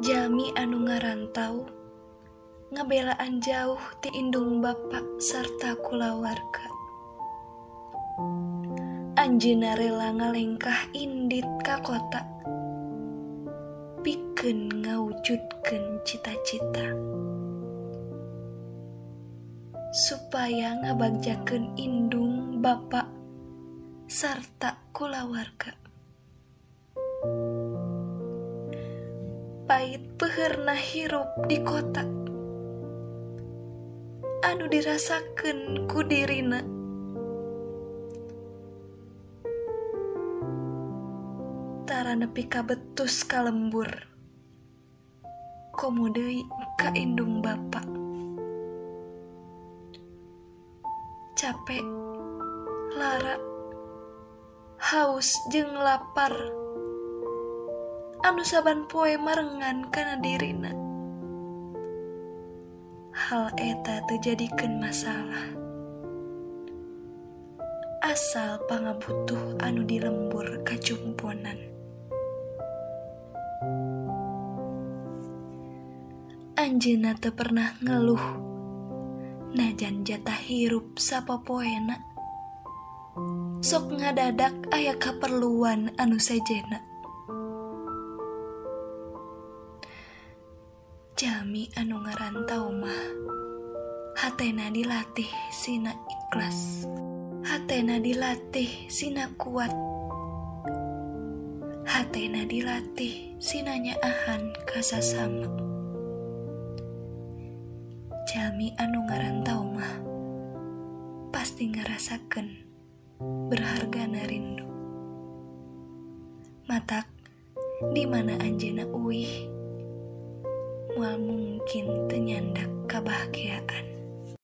Jalmi anu ngarantau ngabelaan jauh ti indung bapa sarta kulawarga. Anjeunna rela ngalengkah indit ka kota pikeun ngawujudkeun cita-cita supaya ngabagjakeun indung bapa sarta kulawarga. Pait peuheurna hirup di kota anu dirasakeun ku dirina. Tara nepi ka betus ka lembur, komo deui ka indung bapa. Capek, lara, haus jeung lapar anu saban poe marengan kana dirina. Hal eta teu jadikeun masalah, asal pangabutuh anu di lembur kacumponan. Anjeunna teu pernah ngeluh najan jatah hirup sapopoena. Sok ngadadak aya kaperluan anu sejena. Jalmi anu ngarantau mah hatena dilatih sina ikhlas, hatena dilatih sina kuat, hatena dilatih sina nyaahan ka sasama. Jalmi anu ngarantau mah pasti ngarasakeun berhargana rindu. Matak di mana anjeunna uih, moal mungkin teu nyandak kabahagiaan.